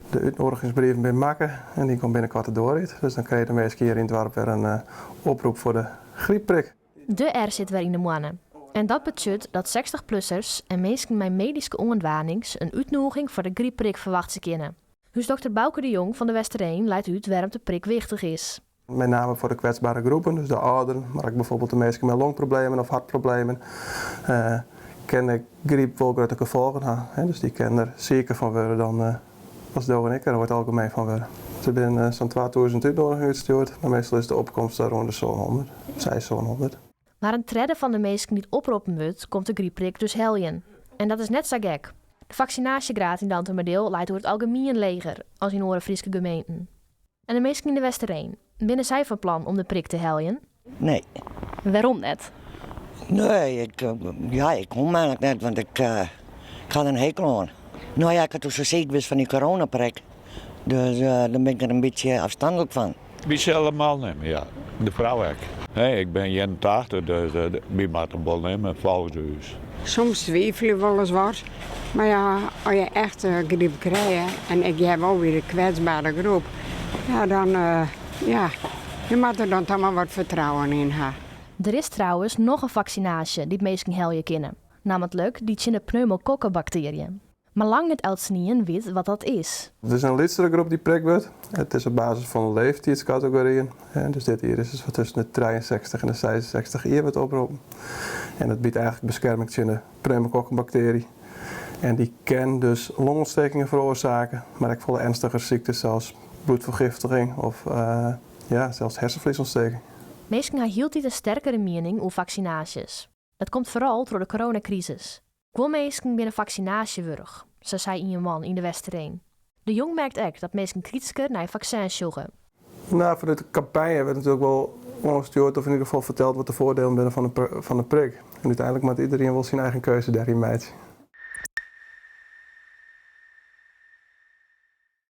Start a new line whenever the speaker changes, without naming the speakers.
De útnoedigingsbrieven binne makke en dy komme binnenkoart de doar út. Dus dan krije de minsken hjir yn it doarp wer in oprop foar de grypprik.
De R sit wer yn de moanne. En dat betsjut dat sechstichplussers en minsken mei medyske oandwanings in útnûging foar de grypprik ferwachtsje kinne. Húsdokter Bauke de Jong fan De Westereen leit út wêrom't de prik wichtich is.
Met name foar de kwetsbere groepen, dus de âlderen, mar ek byfoarbyld de minsken mei longproblemen of hertproblemen, kin de gryp wol grutte gefolgen ha. Dus dy kinne der siker fan wurde dan as do en ik der oer it algemien fan wurde. Der binne sa'n 2000 útnoedigingen útstjoerd, mar meastal is de opkomst daar rûn de 700, 600, 700.
Mar in tredde fan de minsken dy't oproppen wurdt, komt de grypprik dus heljen. En dat is net sa gek. De faksinaasjegraad yn Dantumadiel leit oer it algemien leger as yn oare Fryske gemeenten. En de minsken yn De Westereen, binne sy fan plan om de prik te heljen?
Nee.
Wêrom net?
Nee, ik, ja, ik kom eigentlik net, want ik, ik ha der in hekel oan. No ja, ik ha toen sa siik west fan dy coronaprik, dus dêr bin ik der in bytsje afstandlik fan.
Wy sille him al nimme, ja. De frou ek. Nee, ik bin 81, dus wy moatte him wol nimme folgens ús.
Soms twivelje je wolris wat, mar ja, as je echt gryp krije en ik hear wol by de kwetsbere groep, ja, dan ja, je moatte der dan toch mar wat fertrouwen yn ha.
Der is trouwens noch in faksinaasje dy't minsken helje kinne, nammentlik dy tsjin de pneumokokkebaktearje. Mar lang net eltsenien wit wat dat is.
It is in lytsere groep dy't prikt wurdt. It is op basis fan leeftiidskategoryen. Dus dit jier is it foar tusken de 63 en de 66 jier wurdt oproppen. En dat biedt eigentlik beskerming tsjin de pneumokokkenbaktearje. En dy kin dus longontstekingen feroarsaakje, mar ek folle ernstiger syktes sa as bloedfergiftiging of ja, sels hersenfliesontsteking.
Minsken ha hieltyd in sterkere miening oer faksinaasjes. Dat komt foaral troch de coronakrisis. Guon minsken binne faksinaasje wurdich, sa sei ien man yn De Westereen. De Jong merkt ek dat minsken kritysker nei faksins sjogge.
No, fanút de kampanje wurdt natuerlik wol oanstjoerd of yn ieder gefal ferteld wat de foardielen binne fan de prik. En úteinlik moat iderien wol syn eigen keuze dêryn meitsje.